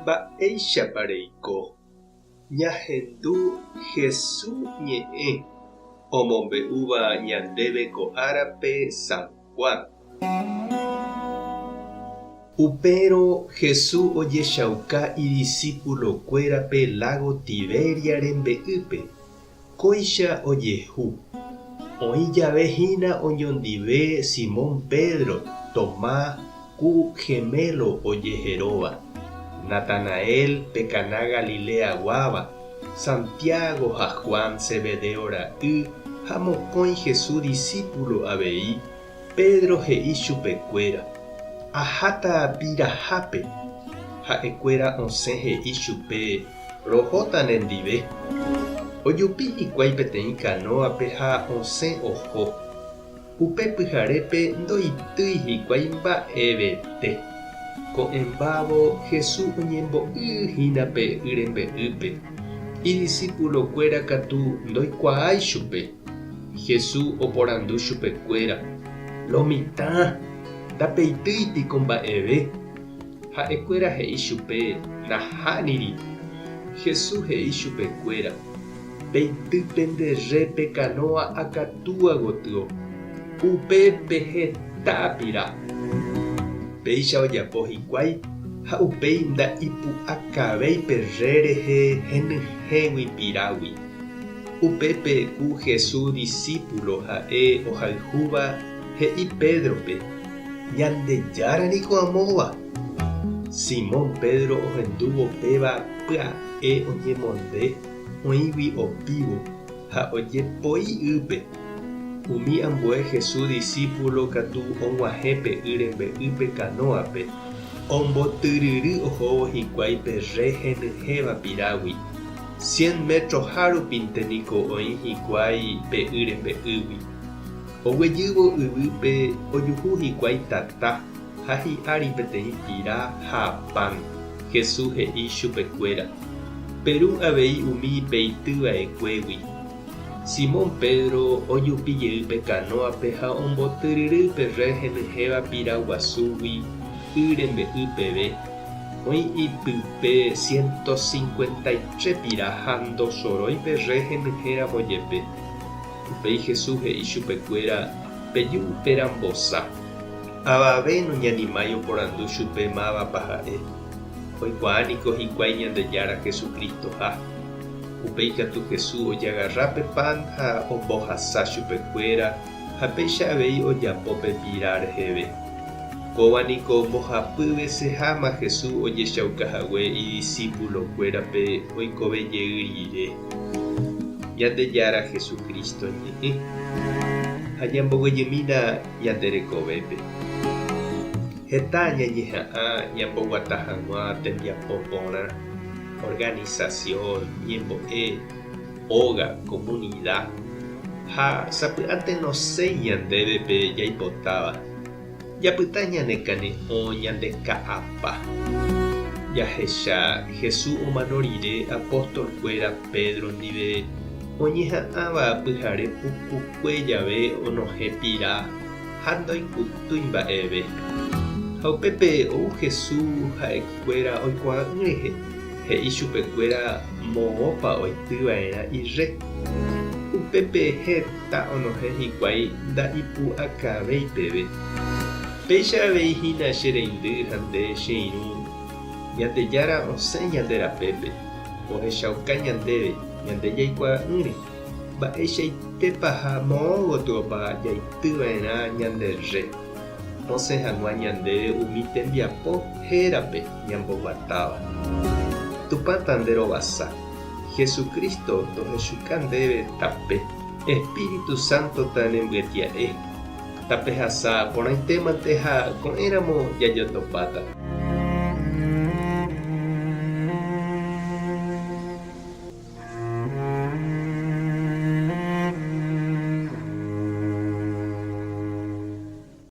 Mba'éichapa reiko? Ñahendu Hesu ñe'ẽ omombe'úva ñandéve ko árape San Juan. Upérõ Hesu ojechauka idisípulokuérape lágo Tiberia rembe'ýpe. Kóicha ojehu, oĩ jave hína oñondive Simón Pedro, Tomás, ku Gemelo ojeheróva, Natanael pe Caná Galileaguáva, Santiago ha Juan Zebedeo ra'y ha mokõi Jesús disípulo avei, Pedro he'i chupekuéra, Aháta pirahápe. Ha'ekuéra osẽ he'i chupe, Rohóta nendive. Ojupi hikuái peteĩ kanóape ha osẽ oho. Upe pyharépe ndoitýi hikuái mba'evete. Ko'ẽmbávo Jesús oñembo'y hína pe y rembe'ýpe. Idisípulokuéra katu ndoikuaái chupe. Jesús oporandu chupekuéra, Lo mitã, ndapeitýi piko mba'eve? Ha'ekuéra he'i chupe, Nahániri. Jesús he'i chupekuéra, Peity pende rre pe kanóa akatúa gotyo, upépe heta pira. Péicha ojapo hikuái ha upéi nda'ipu'akavéi pe rre rehe henyhẽgui pirágui. Upépe ku Jesús disípulo ha'e ohayhúva he'i Pédrope, Ñandejára niko amóva! Simón Pedro ohendúvo péva pya'e oñemonde oĩgui opívo ha ojepoi ýpe. Umi ambue Jesús disípulo katu og̃uahẽ pe y rembe'ýpe kanóape, ombotyryry ohóvo hikuái pe rre henyhẽva pirágui. Cien metroha rupinte niko oĩ hikuái pe y rembe'ýgui. Oguejývo yvýpe ojuhu hikuái tata ha hi'ári peteĩ pira ha pan. Jesús he'i chupekuéra, Peru avei umi peity va'ekuégui. Simón Pedro ojupi jey pe kanóape ha ombotyryry pe rre henyhẽva pira guasúgui y rembe'y peve, oĩ ipype 153 pira ha ndosorói pe rre henyhẽramo jepe. Upéi Jesús he'i chupekuéra, Peju upe rambosa. Avave noñanimái oporandu chupe mávapa ha'e. Oikuaa niko hikuái Ñandejára Jesucristoha. Upéi katu Jesús ojagarra pe pan ha ombohasa chupekuéra ha péicha avei ojapo pe pira reheve. Kóva niko mbohapy veseháma Jesús ojechauka hague idisípulokuérape oikove jey rire. Ñandejára Jesucristo ñe'ẽ ha ñamboguejymína ñande rekovépe. Heta ñañeha'ã ñamboguata hag̃ua tembiapo porã, organización, ñembo'e, óga, komunida, ha sapy'ánte nosẽi ñandéve pe jaipotáva. Japyta ñane kane'õ ñande ka'apa. Jahecha Jesús omano rire apóstol-kuéra Pedro ndive oñeha'ãva pyhare pukukue jave onohẽ pira ha ndoikutúi mba'eve. Ha upépe ou Jesús ha'ekuéra oikuaa'ỹ rehe, he'i chupekuéra moõpa oity va'erã irre. Upépe heta onohẽ hikuái nda'ipu'akavéi peve. Péicha avei hína che reindy ha nde che irũ, Ñandejára osẽ ñande rapépe, ohechauka ñandéve ñande jaikuaa'ỹre mba'eichaitépa ha moõ gotyopa jaity va'erã ñande rre, osẽ hag̃ua ñandéve umi tembiapo hérape ñamboguatáva. Tupã tanderovasa. Jesucristo tohechuka ndéve tape, Espíritu Santo tanembyetia'e, tapehasa porãitémante ha ko'ẽramo jajotopáta.